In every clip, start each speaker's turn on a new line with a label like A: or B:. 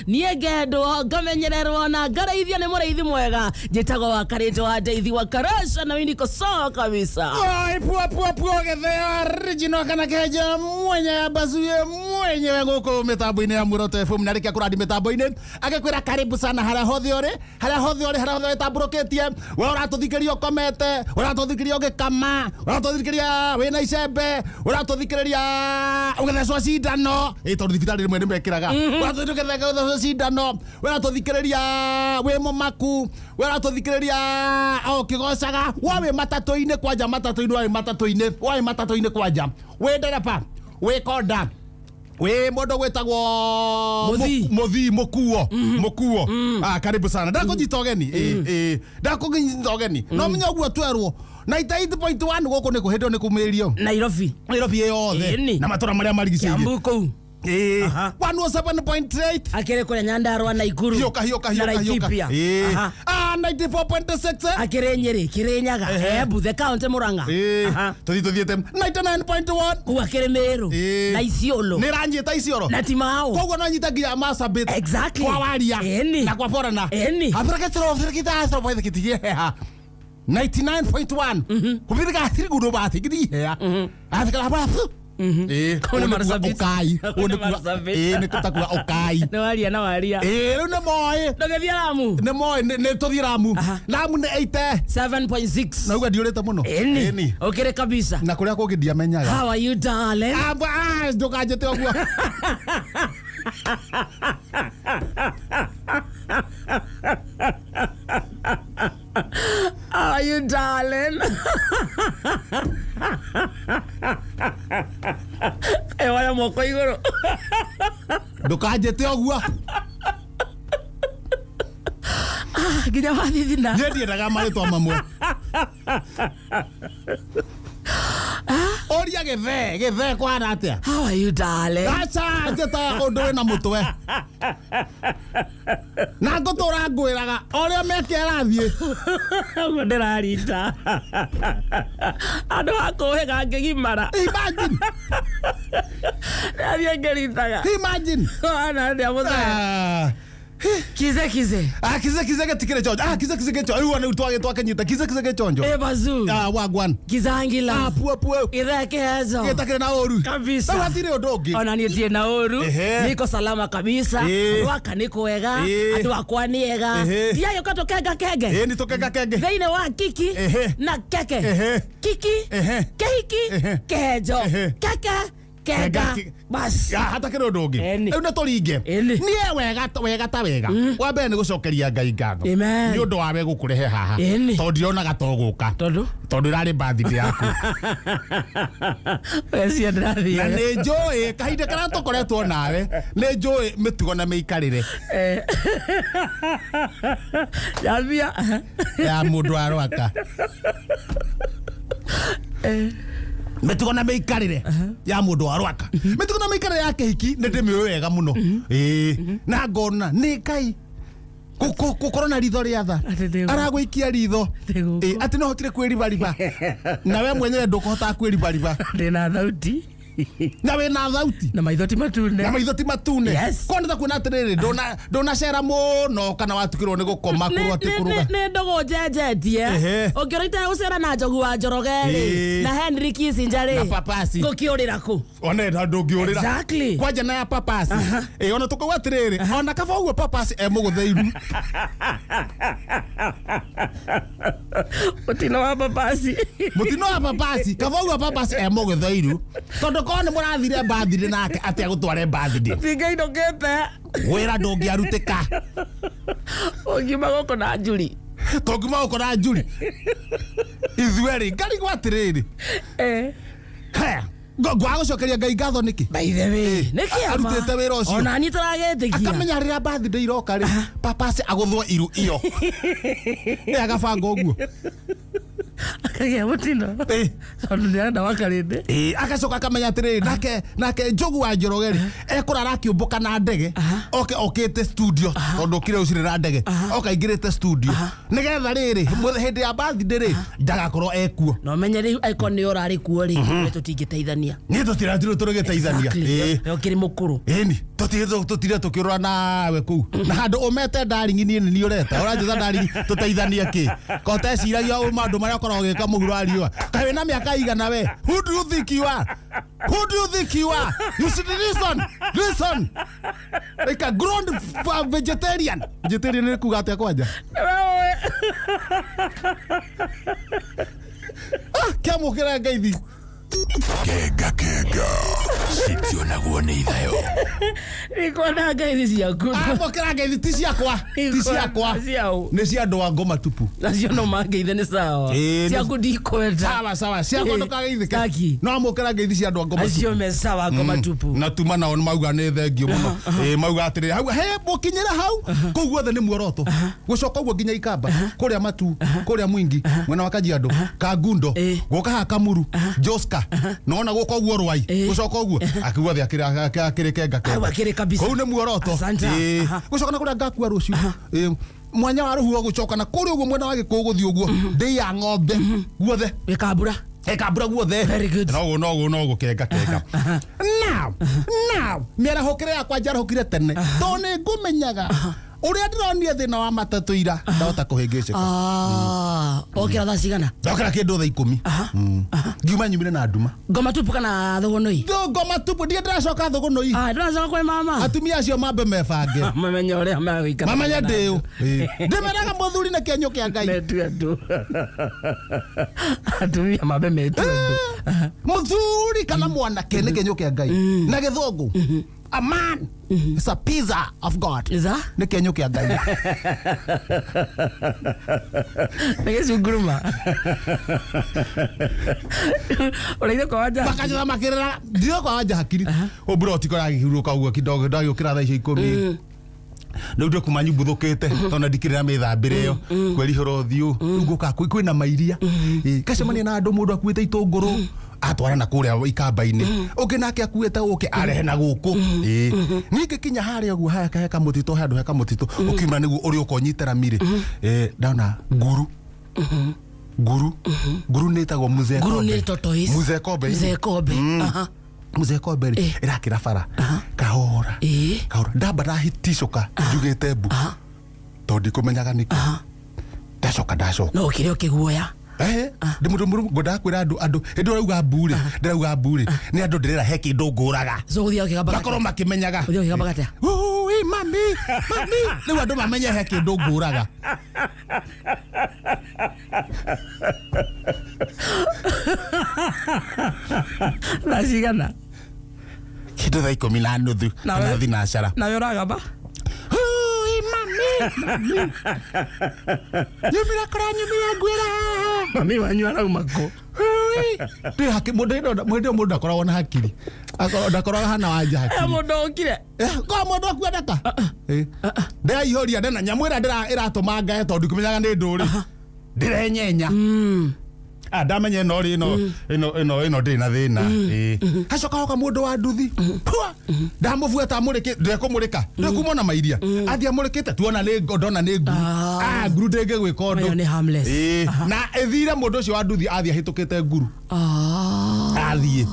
A: Niĩ ngendwo ngamenyererwo na ngareithio nĩ mũrĩithi mwega njĩtagwo wa karĩtwo wa ndeithi wa karasha na niko sawa kabisa.
B: Oi, pua pua pua getheo original kana keja mwenye bazuye mwenyewe guku mitambo-inĩ ya Muroto FM na rĩkia kũrandi mitambo-inĩ agĩkwĩra karibu sana harĩa hothe ũrĩ harĩa hothe ũrĩ harĩa hothe wĩtambũrũkĩtie we ũratũthikĩria ũkomete ũratũthikĩria ũgĩkama ũratũthikĩria wĩna icembe ũratũthikĩrĩria ũgĩthecwo cindano ĩ tondũ thibitarĩ rĩmwe nĩ mekĩraga ũratũthikĩrĩria ũgĩthecwo cindano ũratũthikĩrĩria wĩ mũmaku ũratũthikĩrĩria o ũkĩgocaga wa wĩ matatũ-inĩ kwanja matatũ-inĩ wa wĩ matatũ-inĩ wa wĩ matatũ-inĩ kwanja wĩ ndereba wĩ konda wĩ mũndũ gwĩtagwo
A: Mũthii.
B: mũthii mũkuo mũkuo. Ah, karibu sana ndakũnyita ũgeni. Ĩ ndakũnyita ũgeni no menya ũguo twerwo 98.1 gũkũ nĩ kũhĩndwo nĩ kumĩrio
A: Nairobi
B: Nairobi yothe
A: Ĩni.
B: na matũra marĩa marigicĩirie.
A: Kiambu kũu.
B: Ĩ
A: Aha.
B: 107.8
A: akĩrĩ kũrĩa Nyandarua Naikuru
B: hiũka hiũka
A: na
B: hiũka hiũka.
A: Laikipia.
B: Ĩ.
A: Aha.
B: Ah, 94.6
A: akĩrĩ Nyĩrĩ Kĩrĩnyaga
B: Ehe.
A: Embu the county Murang'a.
B: Ĩ
A: Aha.
B: tũthiĩ tũthiĩte 99.1
A: kũu akĩrĩ Meru
B: Ĩ.
A: na Isiolo
B: nĩ ranyita Isiolo
A: na Timao.
B: koguo no nyita nginya Marsabit
A: Exactly.
B: kwa waria
A: Ĩni.
B: na kwa forana
A: Ĩni.
B: abiragätĩrobĩrĩgĩthathrobaithĩkĩtigĩheha 99.1 kubirika thiriguno bathikithihea athikara ĩ
A: Kũu nĩ Marsabit.
B: ũkai
A: Kũu nĩ Marsabit.
B: ĩ nĩ kũtakua ũkai
A: nĩ waria na waria
B: ĩ rĩu nĩ moĩ
A: ndũgĩthiĩ Lamu
B: nĩ moĩ nĩ tũthiĩ Lamu.
A: Aha.
B: Lamu nĩ 80
A: 7.6
B: nauga ndiũrĩte mũno.
A: Ĩni.
B: Ĩni.
A: Ũkĩrĩ kabisa.
B: Na kũrĩa kũngĩ ndiamenyaga.
A: How are you, darling?
B: Ah, ndũkanjĩte ũguo.
A: How are you, darling? Ewaya moko igũrũ.
B: Ndũkanjĩte ũguo.
A: Ah, nginya wathithina.
B: Niĩ ndiendaga marĩtwa mamwe. Ũria gĩthee gĩthee kwana atĩa.
A: How are you, darling?
B: Aca njĩta ũndũ wĩna mũtwe na ngũtũra ngwĩraga ũrĩa meke arathiĩ.
A: Ũguo ndĩrarita. Andũ a kũhĩga ngĩgimara.
B: Imagine.
A: Ndathiĩ ngĩritaga.
B: Imagine.
A: Wana ndĩa mũthee.
B: Ah.
A: Kize kize.
B: Ah, kize kize gĩtikĩrĩ chonjo. Ah, kize kize gĩchonjo rĩu ona rĩu twakĩnyita kize kize gĩchonjo.
A: Eh, bazu.
B: Ah, wagwan.
A: Kizangila.
B: Ah, pua pua.
A: Ithaa kĩhezo.
B: Gĩtakĩrĩ na ũru.
A: Kabisa.
B: Rĩu hatirĩ ũndũ ũngĩ.
A: Ona niĩ ndirĩ na ũru.
B: Ehe.
A: Niko salama kabisa.
B: Ĩ.
A: Rwaka nĩ kwega.
B: Ĩ.
A: Andũ akwa nĩ ega.
B: Ehe.
A: Ndiagĩũka tũkenga kenge.
B: Ĩ nĩ tũkenga kenge.
A: Thĩinĩ wa kiki
B: Ehe.
A: na keke.
B: Ehe.
A: Kiki.
B: Ehe.
A: Kehiki.
B: Ehe.
A: Kehejo.
B: Ehe.
A: Keke. Kenga.
B: Kenga ki-
A: Bas.
B: Ya, hatakĩrĩ ũndũ ũngĩ.
A: Ĩni.
B: Rĩu nĩ tũringe.
A: Ĩni.
B: Niĩ wega wega ta wega wa mbere nĩ gũcokeria Ngai ngatho
A: Amen.
B: nĩ ũndũ wawe gũkũrehe haha.
A: Ĩni.
B: Tondũ ndionaga to gũka
A: Tondũ?
B: tondũ ĩrarĩ birthday yaku.
A: Wecia
B: Na
A: ndĩrathiĩ.
B: nĩ njũĩ kahinda karĩa tũkoretwo nawe nĩ njũĩ mĩtugo na mĩikarĩre
A: Eh. Yambia.
B: ya mũndũ wa Rwaka. Mĩtugo na mĩikarĩre ya mũndũ wa Rwaka mĩtugo na mĩikarĩre ya kĩhiki nĩ ndĩmĩũĩ wega mũno. Ĩĩ na ngona nĩ Ngai gũkorwo na ritho rĩa tha
A: Atĩ ndĩgũ-
B: aragũikia ritho.
A: Ndĩgũkũ.
B: Ĩĩ, atĩ no hotire kwĩribariba na we mwenyewe ndũkũhotaga kwĩribariba.
A: Ndĩna thauti.
B: Na wĩna thauti.
A: Na maitho ti matune.
B: Na maitho ti matune.
A: Yes.
B: Ko nĩ ta kuona atĩrĩrĩ ndũnacera mũno kana watukĩrwo nĩ gũkoma kũrwo atĩ kũrũga.
A: Nĩ ndũgũ njenjetie.
B: Ehe.
A: Ũngĩona itegũcera na Njogu wa Njoroge rĩ
B: Ĩĩ.
A: na Henry Kissinger rĩ
B: Na Papasi.
A: ngũkĩũrĩra kũ?
B: Ona ndũngĩũrĩra.
A: Exactly.
B: Kwanja na ya Papasi. Ĩ ona tũkauga atĩrĩrĩ ona kaba ũguo Papasi e mũgũthe iru.
A: Mũtino wa Papasi.
B: Mũtino wa Papasi kaba ũguo Papasi e mũgũthe iru tondũ korwo nĩ mũrathire birthday nake atĩ agũtware birthday.
A: Ndingĩinũkĩte.
B: Wĩra ndũngĩarutĩka.
A: Ũngiuma gũkũ na Njuri.
B: Tũngiuma gũkũ na Njuri ithuerĩ ngarigwo atĩrĩrĩ.
A: Eh.
B: Haya, ngwaga gũcokeria Ngai ngatho nĩkĩ?
A: By the way, nĩ kĩama.
B: Arutĩte wĩra ũcio.
A: Ona niĩ tũragĩtĩkia.
B: Akamenya rĩrĩa birthday iroka rĩ Papasi agũthwo iru iyo. Ĩ agabanga ũguo.
A: Akagĩa mũtino. Tondũ nĩarenda Wakarĩndĩ.
B: Agacoka akamenya atĩrĩrĩ, nake Njogu wa Njoroge rĩ, ekũrara akĩũmbũka na ndege, oke okĩte studio, tondũ okire rũcinĩ na ndege, oka aingĩrĩte studio nĩgetha rĩrĩ hĩndĩ ya birthday rĩ ndagakorwo ekuo.
A: Na ũmenye rĩu angĩkorwo nĩwe ũrarĩ kuo rĩ, we tũtingĩteithania.
B: Niĩ tũtiratirwo tũrĩgĩteithania.
A: We ũkĩrĩ mũkũrũ.
B: Ĩni tũtire tũkĩũrũra nawe kũu na handũ ũmete ndaringi niĩ nĩ niĩ ũreta ũranjĩta ndaringi tũteithanie kĩ ko teciragia maũndũ marĩa ũkoragwo ũgĩka mũhuro wa riũa. Kaĩ wĩna mĩaka igana we? Who do you think you are? Who do you think you are? You should listen. Listen. Like a grown vegetarian. Vegetarian nĩ kuga atĩa kwanja? Kĩamũkĩra ngeithi.
C: Kenga kenga citionagwo nĩ ithayo.
A: Nĩkwona ngeithi ciaku.
B: Amũkĩra ngeithi ti ciakwa. Ti ciakwa. Nĩ cia andũ a ngoma tupu.
A: Nacio no mangeithe nĩ sawa. Ciaku ndikwenda.
B: Sawa sawa. Ciakwa ndũkageithĩke. No amũkĩra ngeithi cia andũ a ngoma tupu.
A: Acio me sawa ngoma tupu.
B: Na tuma nao mauga nĩ thengio mũno. Mauga atĩrĩrĩ hau he mũkinyĩra hau kũu guothe nĩ muoroto. Gũcoka ũguo nginya Ikamba, kũrĩa Matu, kũrĩa Mwingi, mwena wa Kajiado, Kangundo, gũka haha Kamuru, Joska. Nona gũka ũguo Rwai, gũcoka ũguo akiuga thĩ akĩrĩ kenga kenga. Kũu nĩ muoroto. Gũcoka na kũrĩa ngakua rũciũ. Mwanya wa rũhuho gũcoka na kũrĩa ũguo mwena wa Gĩkũyũ gũthiĩ ũguo ndĩ ya ng'ombe guothe.
A: Gĩkambura.
B: Gĩkambura guothe. Noguo noguo noguo kenga kenga. Now mĩarahũkĩre yakwa njarahũkire tene tondũ nĩ ngũmenyaga ũrĩa ndĩronire thĩna wa matatũ ira ndahota kũhĩngĩcĩka.
A: Okĩra thaa cigana?
B: Ndokĩra kĩndũ thaa 10. Ngiuma nyumire na nduma.
A: Ngoma tupu kana thũgũnũi?
B: Ngoma tupu ndiĩ ndĩracoka thũgũnũi.
A: Ndĩracoka kwĩ mama.
B: Atumia acio mambe mebange.
A: Mamenye ũrĩa megũikara.
B: Mamenye ndĩũ. Ndĩmeraga mũthuri na kĩenyũ kĩa Ngai.
A: Metue andũ. Atumia mambe metue andũ.
B: Mũthuri kana mwanake nĩ kĩenyũ kĩa Ngai. Na gĩthũngũ. A man is a pizza of God.
A: Is that?
B: Nĩ kĩenyũ kĩa Ngai.
A: Nĩ gĩcunguruma. Ũraire kwa wanja.
B: Makanjũra makĩrĩra ndirĩ kwa wanja hakiri. Ũmburoti koragĩhurũka ũguo kidogo ndagĩũkĩra thaa icio 10. Rĩu ndĩ kuma nyumbuthũkĩte tondũ ndikĩrĩ na mĩthambĩre ĩyo kwerihũra ũthiũ rĩu ngũka kwĩna mairia. Ngacemania na andũ mũndũ akuĩte itũngũrũ atwara na kũrĩa Ikamba-inĩ, ũngĩ nake akuĩte ũke arehe na gũkũ. Niĩ ngĩkinya harĩa ũguo he kamũtitũ handũ he kamũtitũ ũkiuma nĩguo ũrĩa ũka ũnyite rami rĩ, ndona nguru. Nguru. Nguru nĩ ĩtagwo Mzee
A: Nguru nĩ tortoise.
B: Mzee Kobe.
A: Mzee Kobe.
B: Mzee Kobe rĩ ĩrakĩra bara kahora kahora ndamba ndahiticũka njugĩte mbu tondũ ndikũmenyaga nĩkĩ. Ndacoka
A: No ũkĩrĩ ũkĩguoya.
B: Ndĩ ngwendaga kwĩra andũ hĩndĩ ũrauga mbu rĩ ndĩrauga mbu rĩ nĩ andũ ndĩrera he kĩndũ ngũraga.
A: So ũthiaga ũkĩgambaga
B: makorwo makĩmenyaga.
A: Ũthiaga ũkĩgambaga atĩa?
B: Ui mami mami rĩu andũ mamenye he kĩndũ ngũraga.
A: Thaa cigana?
B: Kĩndũ thaa 10:30 kana thinacara.
A: Nawe ũragamba?
B: Ui mami mami nyumĩra kũrĩa nyumĩra ngwĩra.
A: Mami wanyu arauma kũ?
B: Ndĩ haki mũndũ mũndũ ndakoragwo na hakiri. Ndakoragwo hana wanja hakiri.
A: Mũndũ okire.
B: Ko mũndũ akuendeka? Ndĩraihũria ndĩna nyamũ ĩrĩa ĩratũma ngae tondũ ndikũmenyaga nĩ ndũrĩ. Ndĩrenyenya. Ndamenya ĩno rĩ ĩno ndĩrĩ na thĩna. Hacoka hoka mũndũ wa nduthi. Ndamũbuata amũrĩkĩ ndekũmũrĩka. Ndĩkumona na mairia. Athiĩ amũrĩkĩte tuona nĩ ndona nĩ nguru. Nguru ndĩngĩgwĩka ũndũ.
A: Nĩ harmless.
B: Na ĩthire mũndũ ũcio wa nduthi athiĩ ahĩtũkĩte nguru. Athiĩ.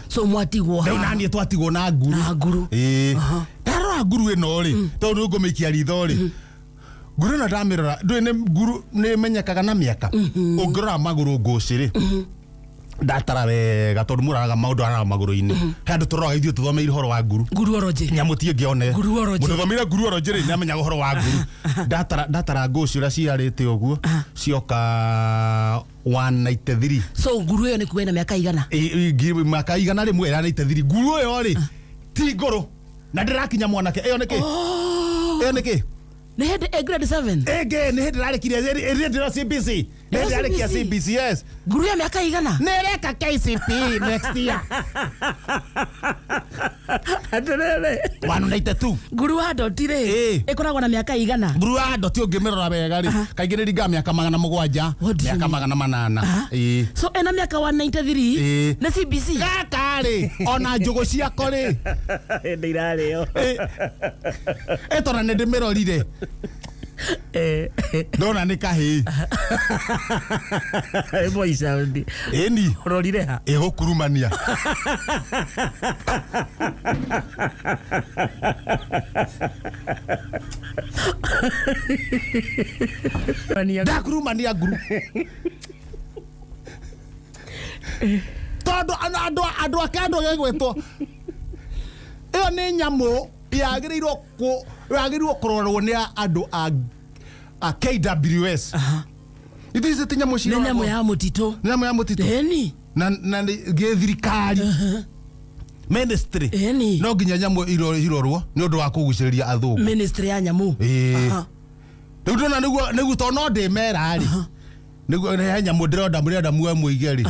A: So mwatigwo
B: haha. Rĩu naniĩ twatigwo na nguru.
A: Na nguru.
B: Ndarora nguru ĩno rĩ tondũ nĩ ngũmĩikia ritho rĩ. Nguru ĩno ndamĩrora ndũĩ nĩ nguru nĩ ĩmenyekaga na mĩaka. Ũngĩrora magũrũ ngũcĩ rĩ ndatara wega tondũ mũraraga maũndũ araga magũrũ-inĩ. He andũ tũroraga ithuĩ tũthomeire ũhoro wa nguru.
A: Nguruorojĩ.
B: Nyamũ ti ĩngĩ one.
A: Nguruorojĩ.
B: Mũndũ ũthomeire nguruorojĩ rĩ nĩamenyaga ũhoro wa nguru. Ndatara ngũcĩ ũrĩa ciarĩte ũguo cioka 193.
A: So nguru ĩyo nĩ kuga ĩna mĩaka igana?
B: Mĩaka 100 ĩra 93. Nguru ĩyo rĩ ti ngũrũ na ndĩrakinya mwanake. Ĩyo nĩ kĩ? Ĩyo nĩ kĩ?
A: Nĩ hĩndĩ ĩ grade 7.
B: Ĩngĩ nĩ hĩndĩ ĩrarĩkirie hĩndĩ ĩro CBC. Nĩ hĩndĩ ĩrarĩkia CBC, yes.
A: Nguru ya mĩaka igana?
B: Nĩ ĩreka KCPE next year.
A: Atĩrĩrĩ.
B: 192.
A: Nguru wa ndoti rĩ, ĩkoragwo na mĩaka igana?
B: Nguru wa ndoti ũngĩmĩrora wega rĩ, kaingĩ nĩ ringaga mĩaka 700, mĩaka 800. Ĩĩ.
A: So ĩna mĩaka 193 nĩ CBC.
B: Gaka rĩ, ona njũgũ ciako rĩ.
A: Hĩndĩ irarĩo.
B: Ĩ tondũ nĩ ndĩmĩrorire. Ndona nĩ kahĩĩ.
A: Ĩ sound.
B: Ĩni.
A: Ũrorire ha?
B: Ĩgũkurumania. Ndakurumania nguru. Tondũ andũ ake andũ gĩgwĩtwo. Ĩyo nĩ nyamũ yagĩrĩirwo kũrorwo nĩ andũ a KWS. Ithu ici ti nyamũ
A: Nĩ nyamũ ya mũtitũ.
B: Nĩ nyamũ ya mũtitũ.
A: Ĩni.
B: Na gĩthirikari. Ministry.
A: Ĩni.
B: No nginya nyamũ irorwo nĩ ũndũ wa kũgucĩrĩria athũngũ.
A: Ministry ya nyamũ.
B: Ĩĩ. Rĩu ndona nĩguo tondũ no ndĩmera rĩ. Nĩguo he nyamũ ndĩrenda mũrenda muoe mũige rĩ.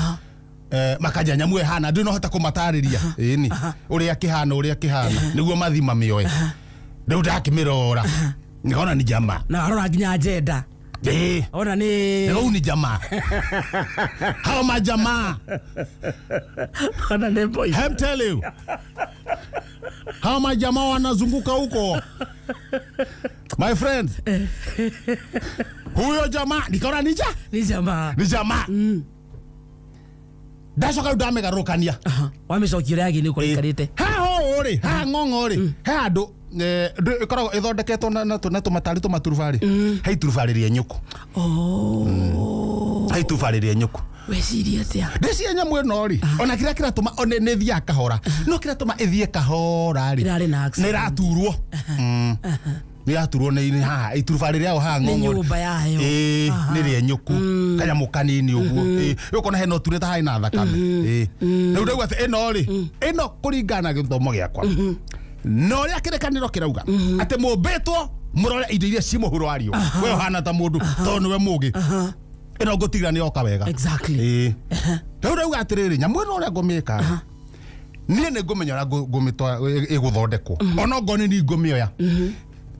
B: Makanja nyamũ ĩhana ndĩ no hota kũmatarĩria. Ĩni. Ũrĩa kĩhana ũrĩa kĩhana. Nĩguo mathima mĩoe. Rĩu ndakĩmĩrora. Nikaona ni jamaa.
A: Na arora nginya agenda.
B: Eh.
A: Ona ni
B: rĩu ni jamaa. Hao majamaa.
A: Ona ni boy.
B: I'm tell you. Hao majamaa wanazunguka huko. My friend. Huyo jamaa nikaona ni
A: Ni jamaa.
B: Ni jamaa. Ndacoka ndamegarũkania.
A: Wamĩcokia ũrĩa yagĩrĩire gũkorwo ĩikarĩte.
B: Haha ũũ rĩ, haha ng'ong'o rĩ, he handũ ĩkoragwo ĩthondeketwo na tũmatari tũmaturubarĩ. He iturubarĩ rĩa nyũkũ. He iturubarĩ rĩa nyũkũ.
A: Weciria atĩa?
B: Ndĩciria nyamũ ĩno rĩ, ona kĩrĩa kĩratũma nĩ ĩthiaga kahora. No kĩratũma ĩthiĩ kahora rĩ,
A: Ĩrarĩ na accident.
B: nĩ ĩraturwo. Nĩ ĩraturwo nĩ haha iturubarĩ rĩayo haha
A: Nĩ
B: ng'ong'o.
A: nyũmba yayo.
B: Ĩĩ, nĩ rĩa nyũkũ. Kanyamũ kanini ũguo. Ĩĩ, ũkona hena ũture ta harĩ na thakame. Ĩĩ. Rĩu ndauga atĩ ĩno rĩ, ĩno kũringana na gĩthomo gĩakwa. Na ũrĩa kĩrĩkanĩro kĩrauga atĩ mũmbĩtwo mũrore indo iria ci mũhuro wa riũa. We ũhana ta mũndũ tondũ nĩwe mũũgĩ. Ĩno ngũtigĩra nĩ yoka wega.
A: Exactly.
B: Ĩĩ. Rĩu ndauga atĩrĩrĩ, nyamũ ĩno ũrĩa ngũmĩka niĩ nĩ ngũmenya ũrĩa ngũmĩtwara ĩgũthondekwo. Ona ongorwo nĩ niĩ ngũmĩoya.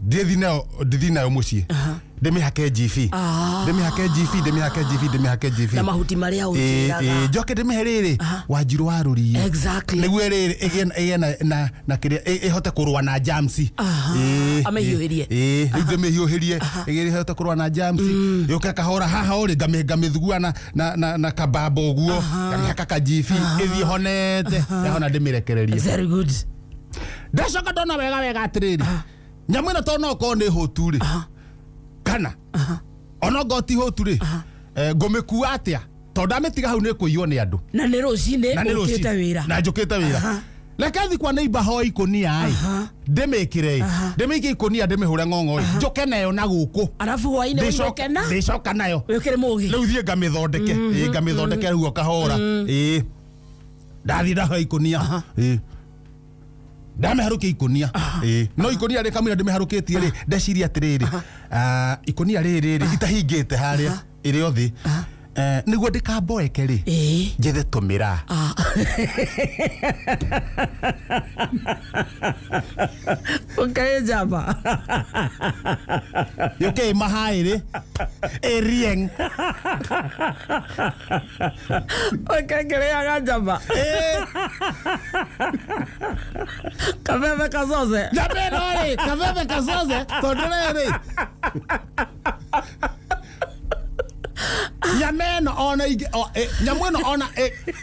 B: Ndĩthiĩ nayo mũciĩ. Ndĩmĩhake GV. Ndĩmĩhake GV, ndĩmĩhake GV, ndĩmĩhake GV.
A: Na mahuti marĩa ũnjĩraga.
B: Njoke ndĩmĩhe rĩrĩ wanjirũ wa rũriĩ.
A: Exactly.
B: Nĩguo rĩrĩ ĩgĩe na kĩrĩa ĩhote kũrũa na germs.
A: Amĩhiũhĩrie.
B: Ĩĩ, rĩu ndĩmĩhiũhĩrie ĩgĩe ĩhote kũrũa na germs. Yũke kahora haha ũrĩ ngamĩthugua na kabamba ũguo, ngamĩhaka ka GV ĩthiĩ honete, yahona ndĩmĩrekererie.
A: Very good.
B: Ndacoka ndona wega wega atĩrĩrĩ, nyamũ ĩno tondũ no okorwo nĩ hũtu rĩ, kana ona ngorwo ti hũtu rĩ, ngũmĩkua atĩa? Tondũ ndamĩtiga hau nĩ ĩkũiywo nĩ andũ.
A: Na nĩ rũcinĩ ũkĩte wĩra.
B: Na njũkĩte wĩra. Reke thiĩ kwa neighbor hoe ikũnia ĩ, ndĩmĩkĩre ĩ, ndĩmĩikie ikũnia ndĩmĩhũre ng'ong'o ĩ, njũke nayo na gũkũ.
A: Arabu hwaĩ-inĩ ũinũke na?
B: Ndĩcoka nayo.
A: Wĩ ũkĩrĩ mũũgĩ.
B: Rĩu thiĩ ngamĩthondeke. Ĩ, ngamĩthondeke rĩu o kahora. Ĩ. Ndathiĩ ndahoya ikũnia. Ĩ. Ndamĩharũkia ikũnia. Ĩ. No ikũnia rĩ kamũira ndĩmĩharũkĩtie rĩ, ndeciria atĩrĩrĩ, ikũnia rĩrĩ rĩ itahingĩte harĩa ĩrĩ o thĩ. Nĩguo ndĩkamboeke rĩ, njethe tũmĩraa.
A: Ũkaĩ njamba.
B: Yũke ĩmahaĩ rĩ, ĩrieng.
A: Ũkaĩ kĩrĩaga njamba. Kabebe kacoce.
B: Njamba ĩno rĩ, kabebe kacoce, tondũ rĩrĩ. Nyama ĩno ona ingĩ, nyamũ ĩno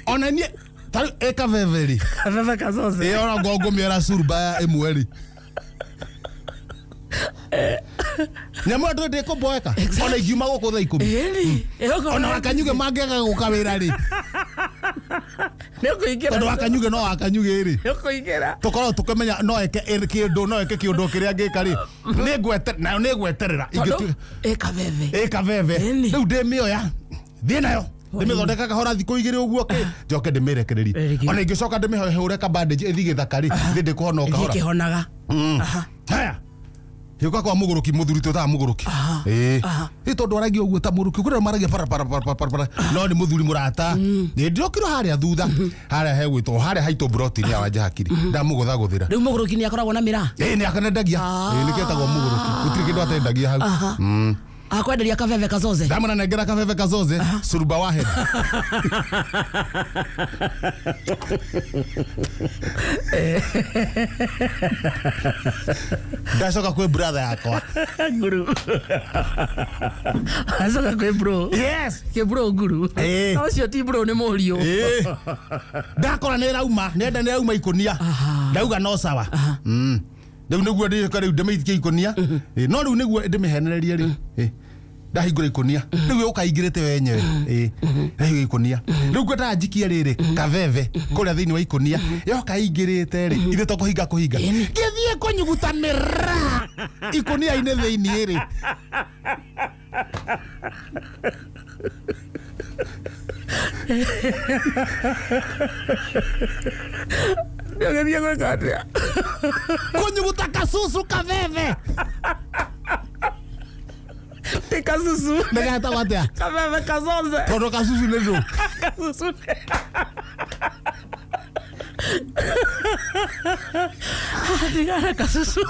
B: ona niĩ, ta rĩu ĩ kabebe rĩ.
A: Kabebe kacoce.
B: Ĩ ona ngorwo ngũmĩoera curuba ĩmwe rĩ. Nyamũ ĩno ndĩ kũmboeka. Ona ingiuma gũkũ thaa 10.
A: Ĩni.
B: Ona wakanyuge mangĩaga gũka wĩra rĩ.
A: Nĩ ũkũingĩra.
B: Tondũ wakanyuge no wakanyuge rĩ.
A: Nĩ ũkũingĩra.
B: Tũkorwo tũkĩmenya no eke kĩndũ, no eke kĩũndũ kĩrĩa angĩka rĩ. Nayo nĩ ngweterera.
A: Tondũ ĩ kabebe.
B: Ĩ kabebe. Rĩu ndĩmĩoya. Thiĩ nayo. Ndĩmĩthondeka kahora thikũ 2 ũguo kĩ, njoke ndĩmĩrekererie. Ona ingĩcoka ndĩmĩhũre ka bandage ĩthiĩ gĩthaka rĩ, thiĩ ndĩkũhona o kahora.
A: Ĩthiĩ ĩkĩhonaga.
B: Haya. Gĩũka kwa mũgũrũki mũthuri twĩtaga mũgũrũki. Ĩĩ. Ĩ tondũ aragia ũguo ta mũgũrũki kũrĩa maragia para para para para para no nĩ mũthuri mũrata. Nĩ ndĩrokirwo harĩa thutha harĩa hegwĩtwo harĩa haitũ broti-inĩ ya Wanja Hakiri ndamũgũthagũthĩra.
A: Rĩu mũgũrũki nĩ akoragwo na mĩraa.
B: Ĩĩ nĩ akanendagia. Ĩĩ nĩkĩo etagwo mũgũrũki. Gũtirĩ kĩndũ atendagia hau.
A: Akwenderia kabebe kazoze.
B: Ndamũnengera kabebe kazoze suruba wahead. Ndacoka kwĩ brother yakwa.
A: Nguru. Acoka kwĩ bro.
B: Yes.
A: Kĩ bro nguru.
B: Ĩĩ.
A: Ũcio ti bro nĩ mũriũ.
B: Ĩĩ. Ndakora nĩ ĩrauma, nenda nĩ ĩrauma ikũnia. Ndauga no sawa. Rĩu nĩguo ndĩka rĩu ndĩmĩikie ikũnia. Ĩĩ, no rĩu nĩguo ndĩmĩhenererie rĩ. Ĩĩ. Ndahingũra ikũnia. Rĩu yũka ingĩrĩte wenyewe. Ĩĩ. Ndahingũra ikũnia. Rĩu ngwendaga njikie rĩrĩ kabebe kũrĩa thĩinĩ wa ikũnia. Yoka ingĩrĩte rĩ, ithe to kũhinga kũhinga. Ngĩthiĩ kũnyuguta mĩraa ikũnia-inĩ thĩinĩ rĩ.
A: Ũgĩthiĩ gwĩka atĩa?
B: Kũnyuguta kasusu kabebe.
A: Ti kasusu.
B: Nĩgetagwo atĩa?
A: Kabebe kazoze.
B: Tondũ kasusu nĩ ndũ.
A: Kasusu. Tigana kasusu.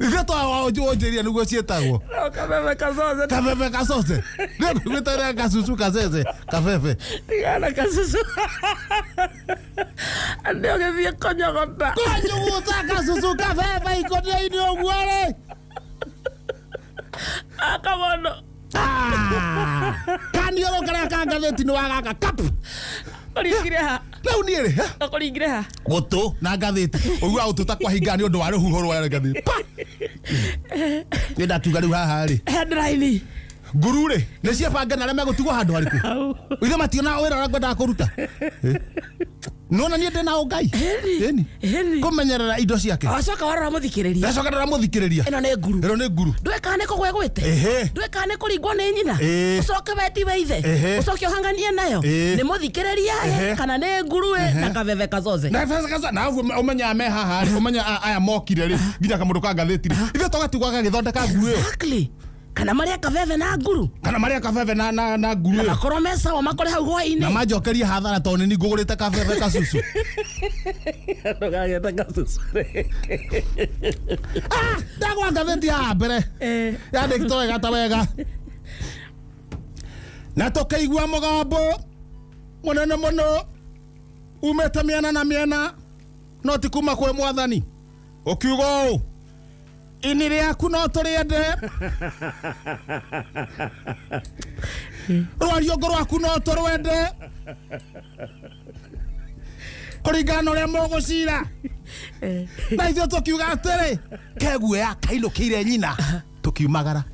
B: Ithuĩ twanjĩria nĩguo ciĩtagwo.
A: No kabebe kazoze.
B: Kabebe kazoze. Nĩngwĩtagwo kasusu kazeze kabebe.
A: Tigana kasusu. Nĩ ũgĩthiĩ kũnyogota.
B: Kũnyuguta kasusu kabebe ikũnia-inĩ ũguo rĩ.
A: Akamono.
B: Kanioro karĩa ka ngathĩti nĩ wa gaka kap.
A: Kũringire ha?
B: Rĩu niĩ rĩ.
A: Kũringire ha?
B: Gũtũ na ngathĩti. Ũiguaga gũtũ ta kwahinga nĩ ũndũ wa rũhuho rwa ngathĩti. Pa! Nĩ ndakiuga rĩu haha rĩ.
A: Headline.
B: Nguru rĩ, nĩ ciebanga na arĩa megũtigwo handũ harĩkũ. Ithe mationaga wĩra ũrĩa ngwendaga kũruta. Nona niĩ ndĩna ũngai. Ĩni. Kũmenyerera indo ciake.
A: Acoka warora mũthikĩrĩria.
B: Ndacoka ndora mũthikĩrĩria.
A: Ĩno nĩ nguru.
B: Ĩno nĩ nguru.
A: Ndũĩ kana nĩ kũgwa ĩgwĩte. Ndũĩ kana nĩ kũringwo nĩ nyina. Ũcoke wetiwe ithe. Ũcoke ũhanganie nayo. Nĩ mũthikĩrĩria kana nĩ nguru na kabebe kazoze.
B: Na kabebe kazoze. Na ũmenyaga me haha rĩ, ũmenya aya mokire rĩ, nginya kamũndũ ka ngathĩti rĩ. Ithuĩ tũgatigwo gagĩthondeka nguru ĩyo.
A: Exactly. Kana marĩa kabebe na nguru.
B: Kana marĩa kabebe na nguru ĩyo.
A: Makorwo me sawa makore hau hwaĩ-inĩ.
B: Na manjokerie hathara tondũ nĩ ngũgũrĩte kabebe kasusu.
A: Ndũgagĩte kasusu.
B: Ndagwa ngathĩti haha mbere. Yandĩkĩtwo wega ta wega. Na tũkĩigua mũgambo mũnene mũno umĩte mĩena na mĩena no ti kuma kwĩ mwathani ũkiuga ũũ, ini rĩaku no tũrĩende, rwariũngũ rwaku no tũrwende, kũringana na ũrĩa mũgũcira. Na ithuĩ tũkiuga atĩrĩ, keguoya kainũkĩire nyina, tũkiumagara.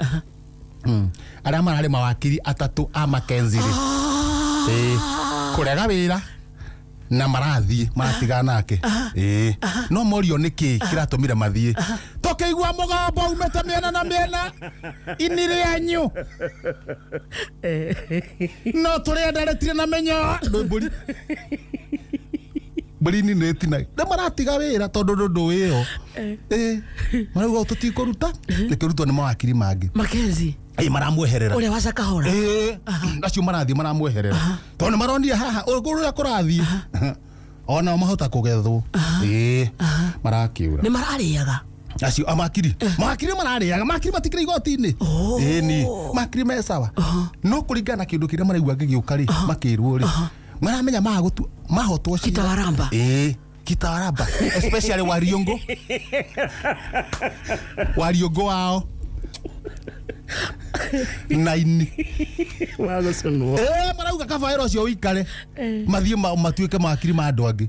B: Arĩa mararĩ mawakiri atatũ a Mackenzie rĩ, kũrega wĩra na marathiĩ maratigana nake. No morio nĩkĩ kĩratũmire mathiĩ. Tũkĩigua mũgambo umĩte mĩena na mĩena, ini rĩanyu no tũrĩenda rĩtirĩ na mĩnyoo. Mbũri mbũri nĩ ĩtinaga. Nĩ maratiga wĩra tondũ ndũ ĩyo. Marauga tũtikũruta, ĩkĩrutwo nĩ mawakiri mangĩ.
A: Mackenzie.
B: Maramweherera.
A: Ũrĩa wa Shakahola.
B: Acio marathiĩ maramweherera. Tondũ nĩ maronire haha ũrĩa kũrathiĩ. Ona mahota kũgethwo. Marakĩũra.
A: Nĩ mararĩaga.
B: Acio amakiri. Makiri mararĩaga, makiri matikĩrĩ igoti-inĩ. Ĩni, makiri me sawa. No kũringana na kĩndũ kĩrĩa maraigua gĩgĩũka rĩ, makĩrwo rĩ. Maramenya mahotwo cira.
A: Kitawaramba.
B: Kitawaramba, especially Wariongo. Wariongo wao. Naini.
A: Wagũcũnwo.
B: Marauga kaba wĩra ũcio ũikare. Mathiĩ matuĩke mawakiri ma andũ angĩ.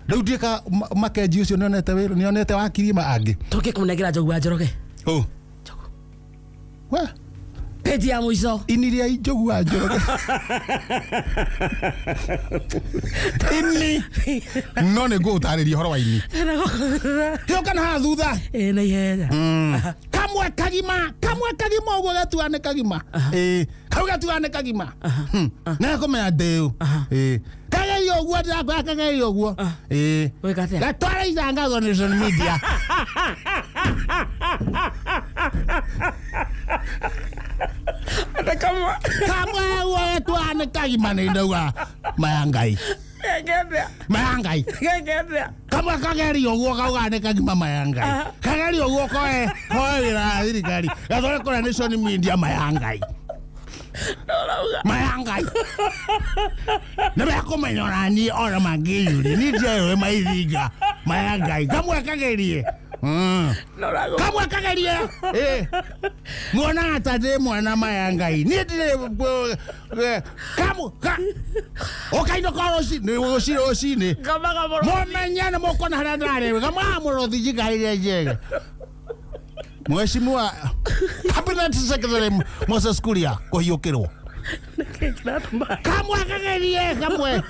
B: Rĩu ndiĩka Mackenzie ũcio nĩonete wĩra, nĩonete wakiri ma angĩ.
A: Tũngĩkũnengera Njogu wa Njoroge.
B: Ũ.
A: Njogu.
B: We.
A: Page ya mũico.
B: Ini rĩa Njogu wa Njoroge. Ini. No nĩ ngũgũtarĩria ũhoro wa ini. Gĩũka na haha thutha.
A: Na ihenya.
B: Kamwe kagima, kamwe kagima ũguo getua nĩ kagima. Kau getua nĩ kagima. Na kũmenya ndĩũ. Kagerio Kageria ũguo ndĩrakwĩra kageria ũguo. Ĩĩ.
A: Wĩka atĩa?
B: Gatwara itangatho Nation Media.
A: Ate kamwe.
B: Kamwe ũguo gatwara nĩ kagima nĩ ndauga maya Ngai.
A: Geke atĩa?
B: Maya Ngai.
A: Geke atĩa?
B: Kamwe kageria ũguo kauga nĩ kagima maya Ngai. Kageria ũguo koe koe wĩra wa thirikari. Gatware kũrĩa Nation Media maya Ngai.
A: Ndũrauga.
B: Maya Ngai. Nĩ mekũmenya ona niĩ ona mangĩyũria. Niĩ ndiayũĩ maithinga. Maya Ngai. Kamwe kagerie.
A: Ndũrauga.
B: Kamwe kagerie. Ĩ. Muonaga ta ndĩ mwana maya Ngai. Niĩ ndirĩ kamwe ka ũkainũka rũcinĩ rũcinĩ rũcinĩ.
A: Kamaga mũrũthi.
B: Mũmenye nĩ mũkuona harĩa ndĩrarĩ. Kamwe mũrũthi njikarĩire njege. Mheshimiwa Cabinet Secretary Moses Kuria kũhiũkĩrwo.
A: Nĩkĩ kĩratũma?
B: Kamwe kagerie kamwe.